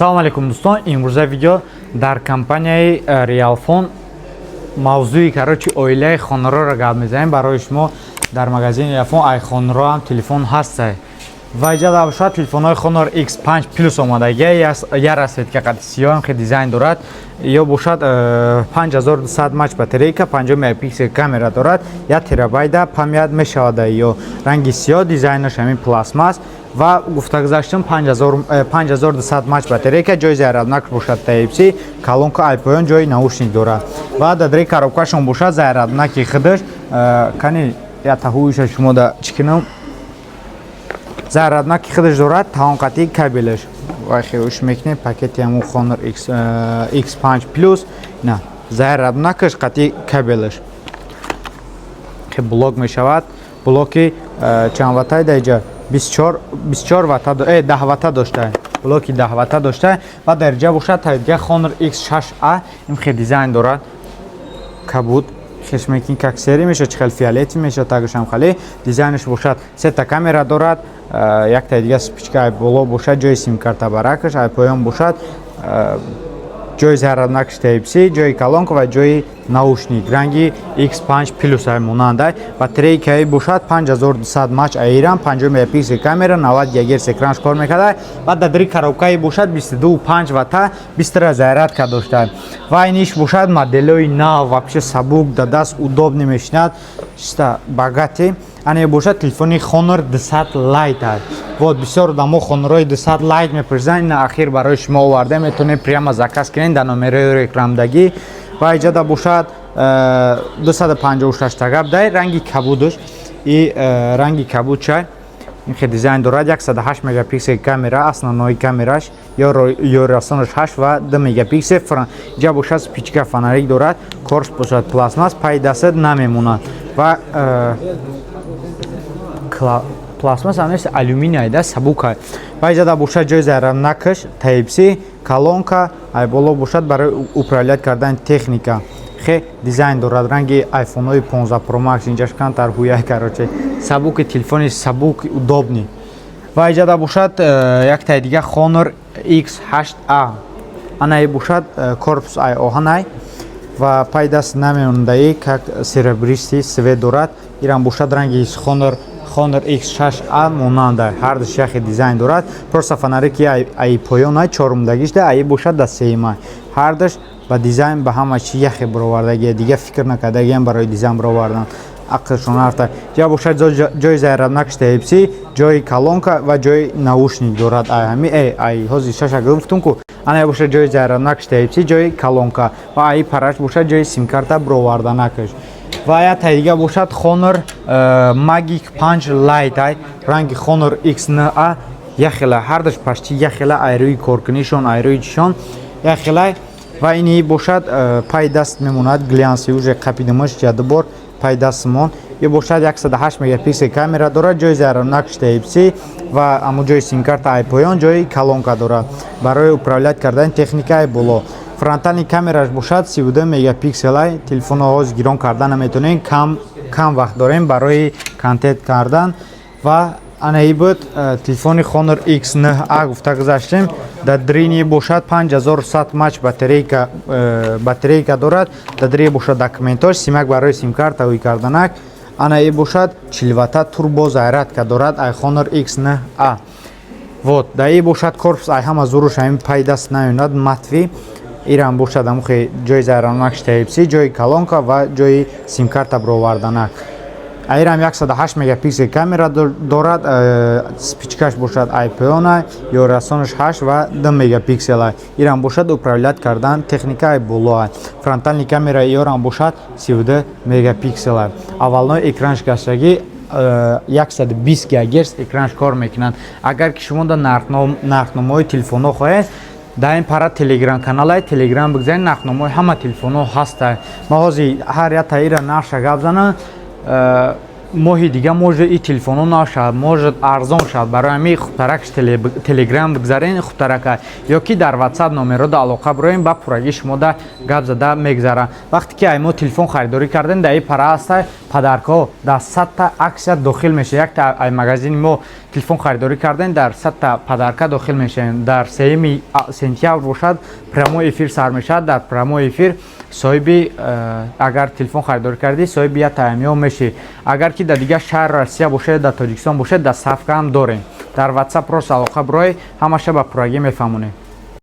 Салом алейкум, дӯстон. Имрӯза видео дар компанияи Реалфон, мавзӯи, короче, оилаи Хонорро гап мезанем барои шумо. Дар магазини Реалфон ай Хонорро ҳам телефон ҳаста ва иҷа бошад телефонҳои Honor X5 Plus омадагия, я расцветка қад сиёҳ хе дизайн дорад. Ё бошад 5200 мАч батарейка, 50 мегапиксел камера дорад, 1 терабайта память мешавад. Ё ранги сиёҳ, дизайнаш ҳамин пластмасс. Ва гуфта гузаштам, 5200 мАч батарейка, ҷои заряднак бошад Type-C, колонка ай поён, ҷои наушник дорад ва дар дари коробкашон бошад заряднаки худаш. Кани я таҳуиша шумо да чӣ кинам, заряднаки худаш дорад, таонқати кабелаш. Вай хеуш мекунем пакети ҳамун Honor X5 Plus, на заряднакаш қати кабелаш хе блок мешавад. Блоки чанд ваттай даиҷа? 24 ватта, 10 ватта дошта, блоки 10 ватта дошта. Ва дар ҷа бошад таидга Honor X6a, ин хе дизайн дорад, кабуд хеш мекин, как серый мешавад, чӣ хел фиолетовый мешавад, тагашам хали дизайнаш бошад. Сета камера дорад, якта дига вспышка ай боло бошад, ҷои симкарта баракаш, ай поён бошад ҷои заряднакш Type-C, ҷои колонка ва ҷои наушник. Ранги X5 Plus ай монанда. Батарейкаи бошад 5200 мАч, аирам 50 мегапиксел камера, 90 гигагерц экранш кор мекарда. Ва дар дари коробкаи бошад 22,5 ватта быстрая зарядка дошта. Ва иниш бошад моделҳои нав, вообще сабук, да даст удобный мешинад, чисто богатый. Ане бошад телефони Honor 200 Lite аст. Вот бисёр одамо Honor 200 Lite мепурсанд, ина ахир барои шумо оварда, метавонед прямо заказ кунед дар номерои рекламдагӣ. Ва иҷода бошад 256 тага дай, ранги кабудаш и ранги кабуд чай, ин хе дизайн дорад. 108 мегапиксел камера, основной камераш ё расонаш 8 ва 2 мегапиксел. Ҷа бошад вспышка, фонарик дорад, корпус бошад пластмасс, пай дастат намемонад. Ва пластмасс ам нест, алюминий да, сабука. Ва иҷода бошад ҷои заряднакаш Type-C, колонка ай боло бошад барои управлять кардани техника. Хе дизайн дорад, ранги айфонҳои 15 Pro Max, инҷаш камтар ҳуя. Короче, сабуки, телефони сабук, удобный. Ва иҷода бошад яктаи дига Honor X8a. Анаи бошад корпус ай оҳанай ва пай даст намемондаи, как серебристый цвет дорад. Ирам бошад ранги Honor X6a монанда, ҳардуш яхе дизайн дорад. Просто фонарики ай поёнай чорумдагишда, аи бошад да сеюмай. Ҳардуш ба дизайн, ба ҳама чи яхе баровардагия, дига фикр накардагиам барои дизайн баровардан, ақлшон рафта. Ҷа бошад ҷои заряднакш Type-C, ҷои колонка ва ҷои наушник дорад. Ай ҳами ай ҳозир шаша гуфтум ку, ана бошад ҷои заряднакш Type-C, ҷои колонка ва аи параш бошад ҷои симкарта бироварданакаш. Ва яктай дига бошад Honor Magic 5 Lite ай ранги Honor X9a яхела, ҳардуш почти яхела, ай рӯи коркунишон, ай рӯи чишон яхела. Ва ини бошад пай даст мемонад, глянцевый, уже қапидимаш ҷаду бор пай дастмон. Ё бошад 108 мегапиксел камера дорад, ҷои заряднакш Type-C ва амо ҷои симкарта ай поён, ҷои колонка дорад барои управлять кардани техникаи боло. Фронтальный камераш бошад 32 мегапикселай. Телефонро ҳозир гирон карда наметавонем, кам кам вақт дорем барои контент кардан. Ва анаи буд телефони Honor X9a гуфта гузаштем. Дар дрини бошад 5100 мАч батарейка, батарейка дорад. Дар дри бошад документош, симак барои симкарта ӯй карданак. Анаи бошад 40 ватта турбо зарядка дорад ай Honor X9a. Вот даи бошад корпус ай ҳама зуруш ҳамин, пай даст намемонад, матовый. Ирам бошад амухи ҷои заряднакш Type-C, ҷои колонка ва ҷои симкарта бироварданак. Аирам 108 мегапиксел камера дорад, вспышкаш бошад айпона ё расонаш 8 ва 2 мегапиксела. Ирам бошад управлять кардан техникаи болоа. Фронтальный камера ёрам бошад 32 мегапиксела. Аввалной экранш гаштагӣ 120 гигагерц экранш кор мекунад. Агар ки шумо да нархномаҳои телефонҳо хоҳед, дар ин пара Телеграм, каналаи Телеграм бигзаред, нархномаҳои ҳама телефонҳо ҳаста. Ма ҳозир ҳар як таира нархша гап занам. Моҳи дига может и телефонҳо нашавад, может арзон шавад. Барои ҳамин хубтарак Телеграм бигзарен хубтарака ё ки дар WhatsApp номерода алоқа бироем, ба пуррагӣ шумода гап зада мегзарам. Вақте ки ай мо телефон харидорӣ кардем, дар и пара ҳаста подаркаҳо, дар 100-та акция дохил мешавад. Якта ай магазини мо телефон харидорӣ кардем, дар 100-та подарка дохил мешавем. Дар 3 сентябр бошад, прямой эфир сар мешавад. Дар прямой эфир соҳиби агар телефон харидорӣ кардӣ, соҳиби як таямиё мешӣ. Агар ки дар дигар шаҳри Россия бошед, дар Тоҷикистон бошед, доставка ҳам дорем. Дар WhatsApp рост алоқа бирои, ҳамаша ба пуррагӣ мефаҳмонем.